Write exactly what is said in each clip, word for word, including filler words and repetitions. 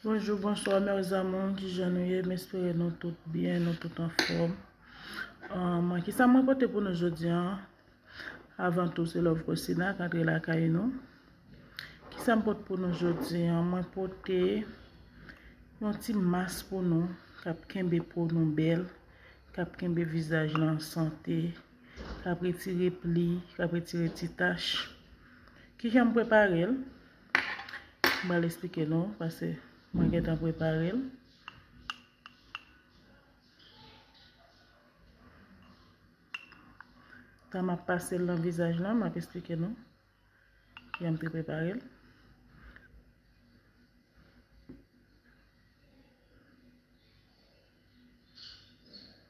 Bonjou, bonswa, mes amours. Kijan nou ye? M espere nou tout byen, nou tout anfòm. Um, kisa mwen pote pou nou jodi a? Avan tou, se Love Cosina k antre lakay nou. Kisa m pote pou nou jodi a? Mwen pote yon ti mas pou nou, k ap kenbe po nou bèl, k ap kenbe vizaj lan an sante, k ap retire pli, k ap retire ti tach. Kijan m prepare l? M pral eksplike nou, paske mwen gentan prepare l. Tan m ap pase l nan vizaj lan, m ap eksplike nou kijan m te prepare l.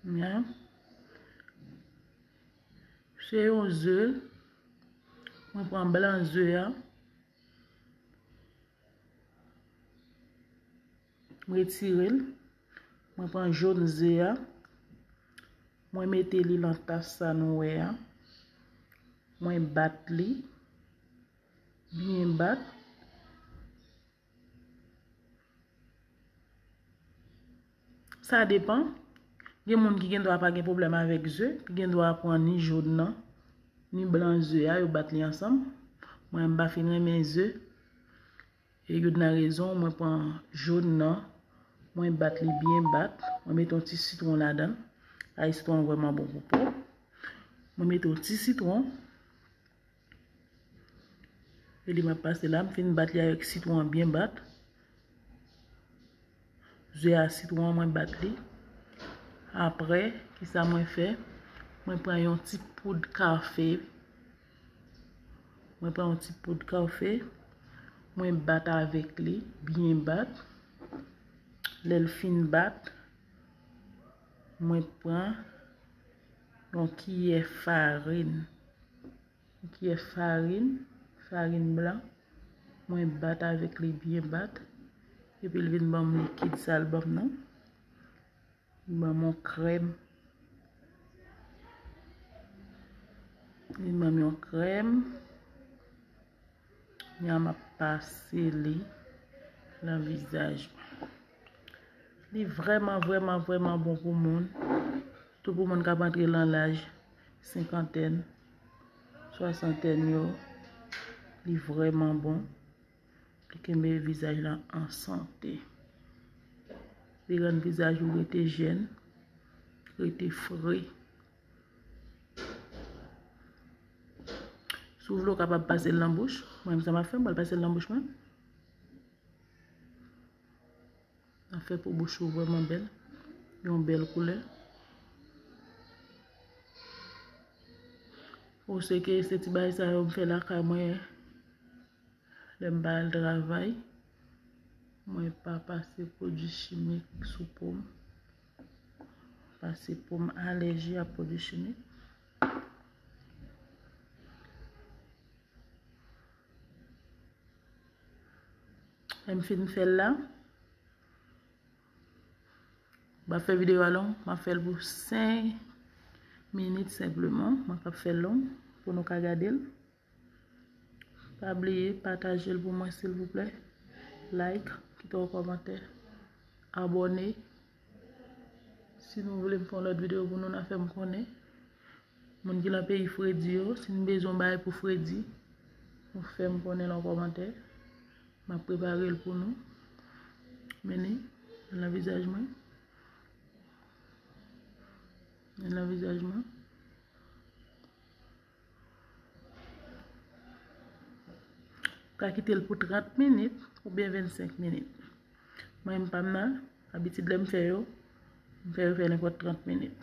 Ya. Se yon ze. Mwen pran blan ze a. M retire l. Mwen pran jòn ze a. Mwen mete li lan tas sa nou wè a. Mwen bat li. Byen bat. Sa depan. Gen moun ki gen dwa pa gen pwoblèm avèk ze, ki gen dwa pran ni jòn nan, ni blan ze a, yo bat li ansanm. Mwen, m pa fin renmen ze. E youn nan rezon, mwen pran jòn nan, mwen bat li byen bat, mwen mete yon ti sitwon ladan l. Ay, sitwon an vrèman bon pou po. Mwen mete yon ti sitwon. E li m ap pase la, m fin bat li avèk sitwon an byen bat. Ze a, sitwon an, mwen bat li. Apre, kisa mwen fè? Mwen pran yon ti poud kafe. Mwen pran yon ti poud kafe. Mwen bat avèk li, byen bat. Lè l fin bat, mwen pran yon kiyè farin. Yon kiyè farin, farin blan. Mwen bat avèk li byen bat. Epi l vin ban m likid sa l ban m nan. Li ban m yon krèm. Li ban m yon krèm. Kounye a m ap pase li nan vizaj mwen. Li vrèman, vrèman, vrèman bon pou moun. Sitou pou moun k ap antre lan laj senkantèn, swasantèn yo. Li vrèman bon. Li kenbe vizaj lan an sante. Li rann vizaj ou rete jèn, rete fre. Si w vle, w kapab pase l nan bouch. Mwen menm, sa m ap fè, m pral pase l nan bouch mwen. Sa fè po bouch ou vrèman bèl. Yon bèl koulè. Ou se ke se ti bagay sa yo m fè lakay mwen. Lè m pa al travay, mwen pa pase pwodui chimik sou po m. Paske po m alèji a pwodui chimik. Lè m fin fè l la, m pa fè videyo a long, m ap fè l pou senk minit senpleman. Mwen p ap fè l long pou nou ka gade l. Pa bliye pataje l pou mwen, silvouplè. Like, kite yon kòmantè, abòne. Si nou vle m fè yon lòt videyo pou nou, n a fè m konnen. Moun ki lan peyi fredi yo, si n bezwen yon bagay pou fredi, nou fè m konnen lan kòmantè. M ap prepare l pou nou. Men li, lan vizaj mwen. Men lan vizaj mwen. Ou ka kite l pou trant minit oubyen vennsenk minit. Mwen, m pa m nan, abitid lè m fè yo, m fè yo fè nenpòt trant minit.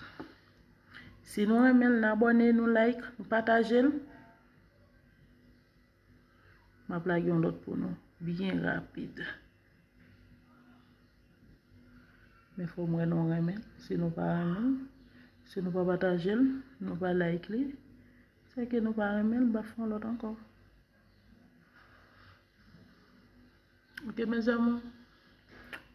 Si nou renmen l, n abòne, nou like, nou pataje l. M ap lage yon lòt pou nou, byen rapid. Men fò m wè nou renmen l. Si nou pa renmen l, si nou pa pataje l, nou pa like li, se ke nou pa renmen l, m ap fè yon lòt ankò. Ok, mes amours.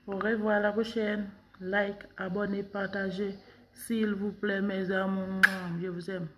Au revoir, à la prochaine. Like, abòne, pataje, silvouplè, mes amours. Mwa, je vous aime.